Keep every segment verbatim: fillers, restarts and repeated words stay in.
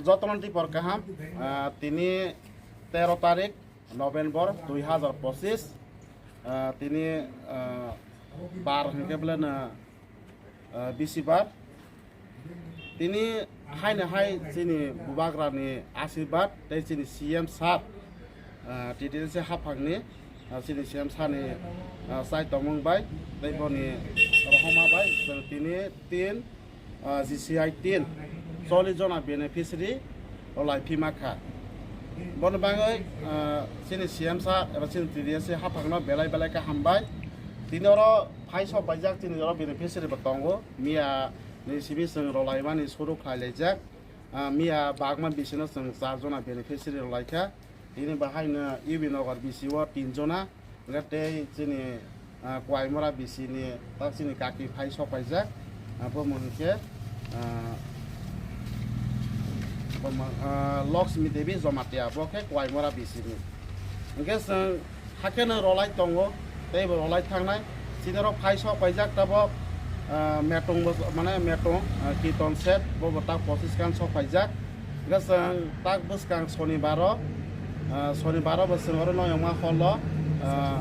Jotono twi por kaham, ah, tini tero tarik November dui hazar pochis, ah, tini, ah, bar hwnkhe bwleno, ah, bisibar. Tini haino hai chini bubagrani asirbat tei chini C M sir, ah, T T S haphangni, ah, chini C M sir ni, ah, chai tongmung bai tei boni rohoma bai chwng tini tin, ah, G C I tin chollish jona beneficiary rwlai phima kha. Boni bagwi, ah, chini C M sir eba chini T D S haphangno belai belai khe hambai. Tini oro phai sok paijak chini oro beneficiary bo tongo. Miya ni simi chwng rwlaimani suru khlai laijak. Ah, miya bagma bisino chwng char jona beneficiary rwlai kha. Tini bahaino U B Nagar B C o tin jona. Hwnkhe tei chini, ah, Kuaimora B C ni tak chini kaki phai sok paijak, ah, bo mung khe, ah, bo mung, ah, Lakshmi Devi Jamatia, bo khe Kuaimora B C ni. Hwnkhe chwng hakhe no rwlai tongo, tei bo rwlai thangnai. Chini rok phai sok paijak tabok, ah, Metong bo, mane Metong, ah, Kiton Seth, bo bo tak pochis khan sok paijak. Hwnkhe chwng tak bwskang Sonibaro, ah, Sonibaro bo chwng oro noyongma holo, ah,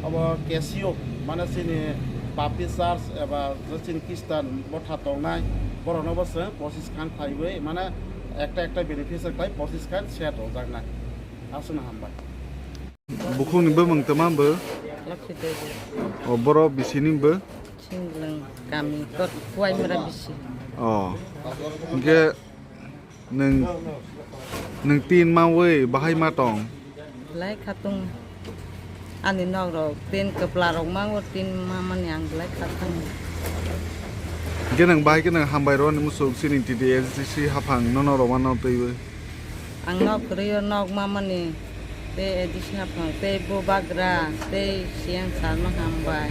obo K C O, mane chini Baptist Church eba je chini Christian botha tongnai, borokno bo chwng pochis khan khaiwi, mane ekta ekta beneficiary khlai pochis khan set rwjaknai. Aswkno hambai. Bukhukni bumung tama bo? Lakhi Devi. O borok bisini bo? Singlang kami, Kuaimora bisi. O. Hwnkhe nwng, nwng tin mawi bahai ma tong? Belai khatung ani nok rok tin kwpla rok mango tin mamani ang belai khatung. Hwnkhe nwng bahai khe nwng hambai rw ni musuk chini T T S D C haphang nono rwmano twiwi. Ang nok kwrwi o nok mamani tei A D C haphang tei bubagra tei C M sir no hambai.